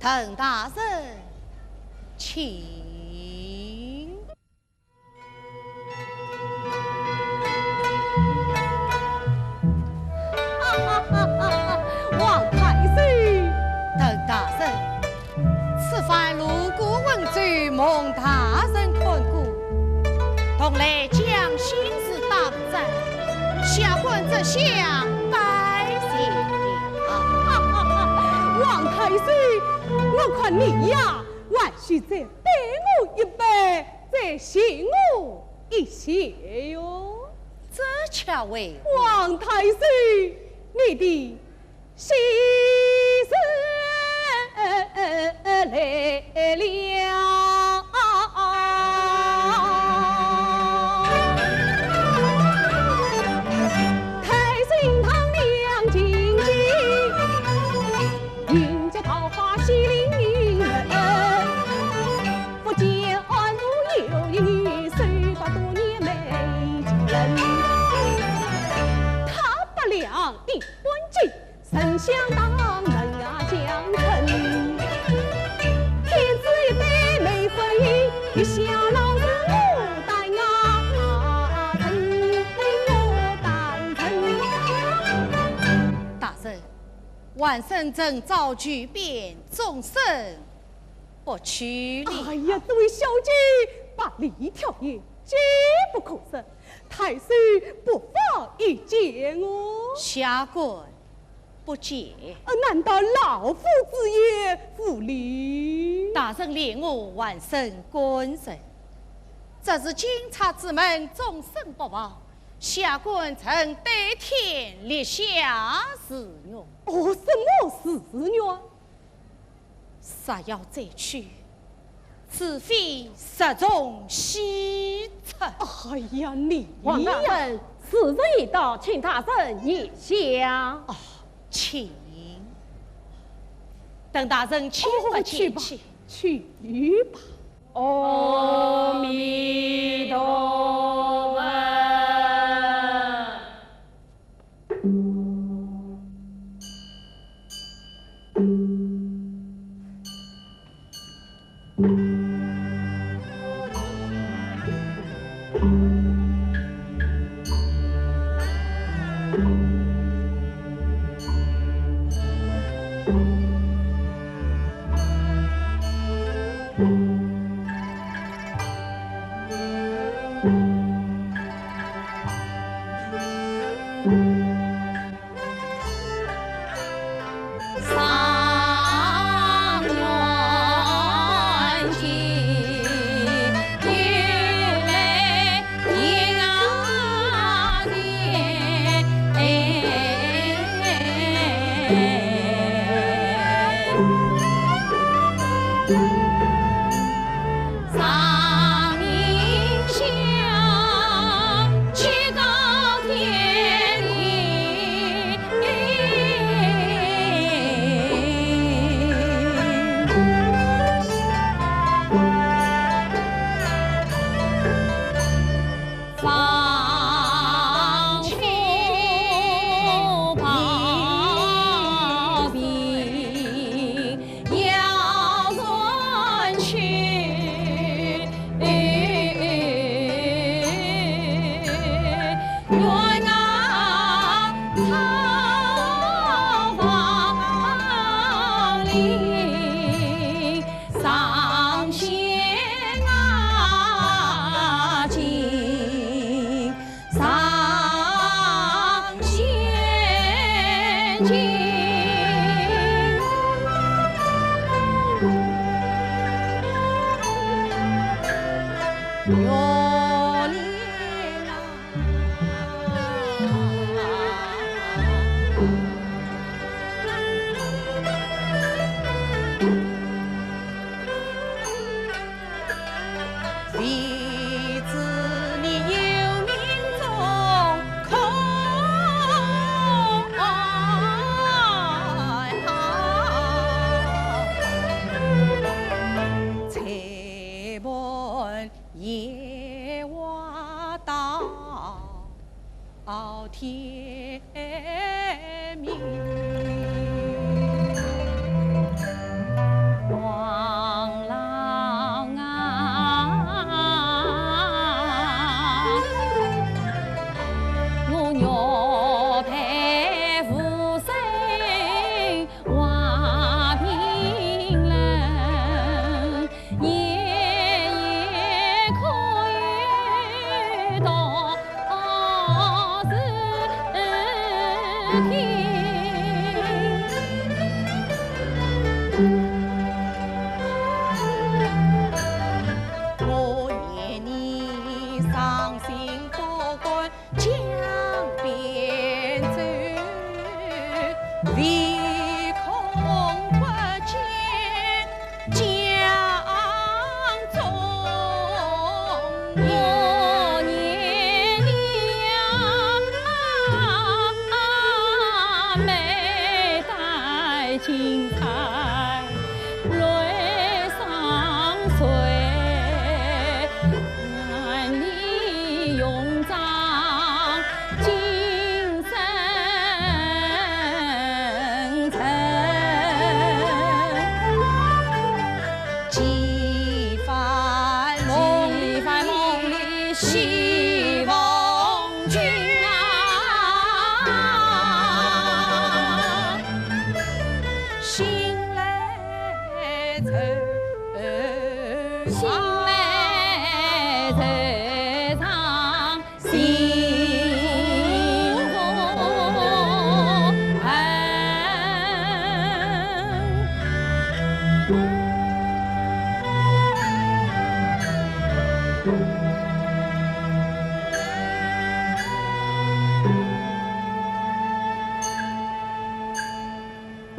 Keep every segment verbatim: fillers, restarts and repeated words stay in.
唐大人，请。 哈哈哈哈哈！王太师。唐大人，此番路过温州，蒙大人看顾，同来将心事打探，下官这厢拜谢了。哈哈哈哈！王太师，我看你呀，还是再拜我一拜，再谢我一谢哟。这叫为何？王太师，你的喜事来了。太清堂两金钿，云脚桃花喜临门，福建安徽有一女，守寡多年没见人。他不良的官军， 丞相当门啊将臣，天子一对媒婚姻，一向老是我担啊，臣我担臣。大人，晚生曾造句匾，终身不取了。哎呀，这位小姐百里挑一，机不可失，太师不妨一见哦。下官 不见。呃，难道老夫子也无礼？大人怜我晚生官人，只是金钗之门终身不忘，下官曾对天立下誓愿。哦，什么誓愿？ 若要再去，除非日中西出。哎呀，你呀！王大人，时辰已到，请大人移驾。哦，请。等大人千不见去。哦，去吧，去吧。阿弥陀佛。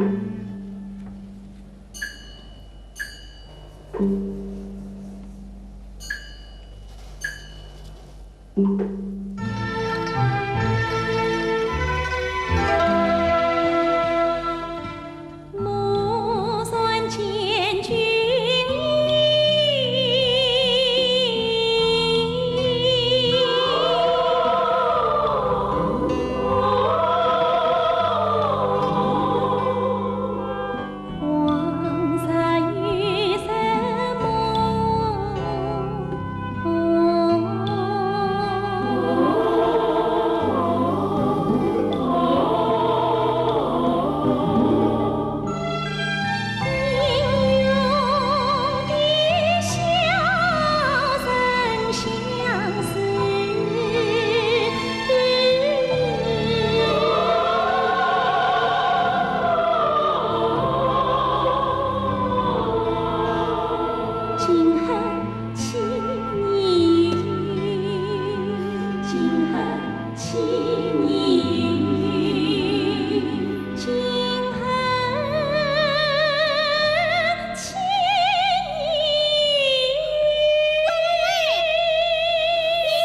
你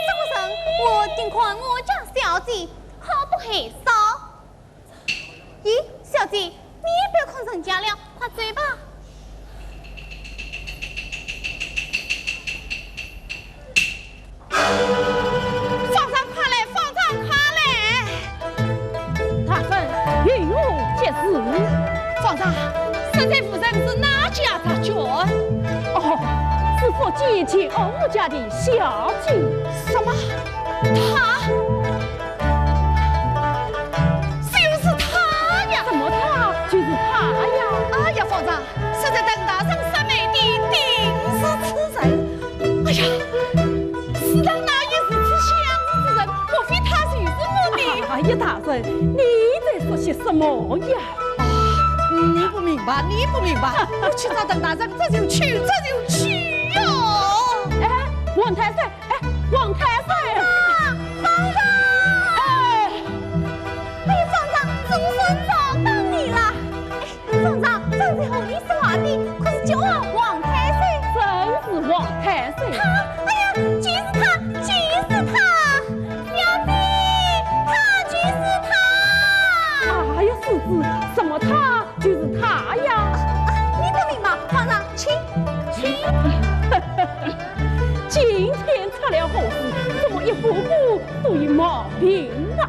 这个人，我顶看我家小姐好不害臊。咦，小姐，你也不要看人家了，快走吧。 方丈快来，方丈快来！大人，有何急事？方丈，刚才夫人是哪家杂眷？哦，是福建建武家的小姐。什么？她？就是她呀！什么她？就是她呀！哎呀，方丈， 现在等大人说媒的定是此人。哎呀，世上哪有如此相似之人？莫非她就是我的？哎呀，大人，你在说些什么呀？啊，你不明白，你不明白。我去找等大人，这就去，这就去哟。哎，王太师，哎，王太师。啊，方丈！哎，哎，方丈，总算找到你了。哎， 方丈，刚才和你说话的可是九王王太岁？正是王太岁。他，哎呀，就是他，就是他！小姐，他就是他！哎呀，世子，什么他就是他呀？啊，啊，你不明白，方丈，请，请。今天出了何事？怎么一步步都有毛病啊？